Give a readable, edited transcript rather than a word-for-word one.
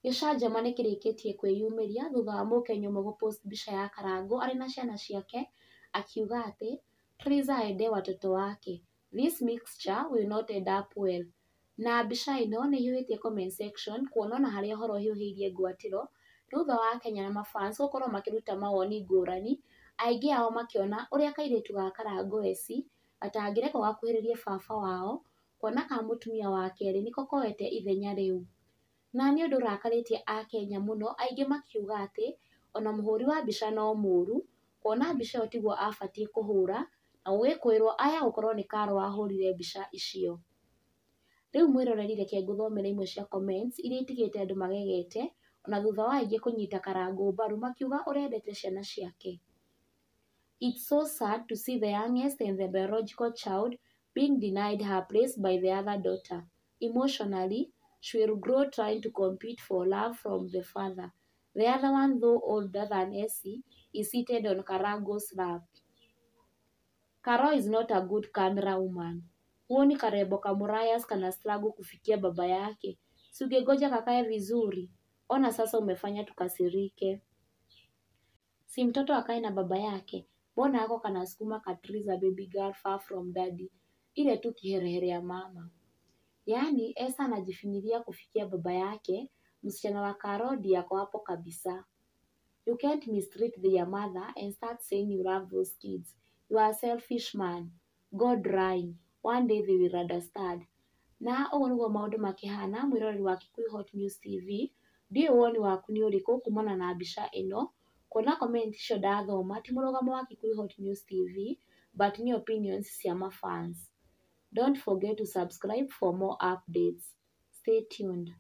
Gĩcanjama nĩ kĩrĩkĩtie kwĩyumĩria thutha wa mũkenya ũmwe gũ post mbica ya Karangũ arĩ na ciana ciake akiuga atĩ Triza aende watoto wake, this mixture will not end up well. Na mbica ĩno nĩ ĩhiũhĩtie comment section kuona ona harĩa ũhoro ũhiũhĩirie ngwatĩro thutha wa Akenya na mafans gũkorwo makĩruta mawoni ngũrani, aingĩ ao makĩona ũrĩa kairĩtu ga Karangũ Eci gatangĩrekwo gakuhĩrĩrie baba wao kuona ka mũtumia wa kerĩ nĩko koete ithenya rĩu. Na nĩ ũndũ ũrakarĩtie akenya mũno, aingĩ makiuga atĩ ona mũhũri wa mbica no mũru kuona mbica ĩyo tiguo abatiĩ kũhũra na gũgĩkwĩrwo aya gũkorwo nĩ Karo wahũrire mbica icio. Rĩu mwĩroreri reke ngũthomere imwe cia comments iria itigĩte andũ magegete ona thutha wa aingĩ kũnyita Karangũ mbaru makiuga ũrĩa endete ciana ciake. It's so sad to see the youngest and the biological child being denied her place by the other daughter. Emotionally, she will grow trying to compete for love from the father. The other one, though older than Essie, is seated on Karango's lap. Karo is not a good camera woman. Huoni karembo kamurayas kana struggle kufikia baba yake. Si ungengoja kakae vizuri? Ona sasa umefanya tukasirike. Si mtoto akae na baba yake? Mbona ako kanasukuma Katriza baby girl far from daddy? Ile tu kiherehere ya mama. Yaani Esa anajifinyilia kufikia baba yake, msichana wa Karo ndiye ako hapo kabisa. You can't mistreat their mother and start saying you love those kids. You are a selfish man. God dying. One day they will understand. Na ũguo nĩguo maũndũ makĩhana mwĩroreri wa Kikuyu Hot News TV. Ndiũĩ woni waku nĩ ũrĩkũ kumana na mbica ĩno. Kuona comment icio ndathoma ti mũrũgamo wa Kikuyu Hot News TV but nĩ opinions cia mafans. Don't forget to subscribe for more updates. Stay tuned.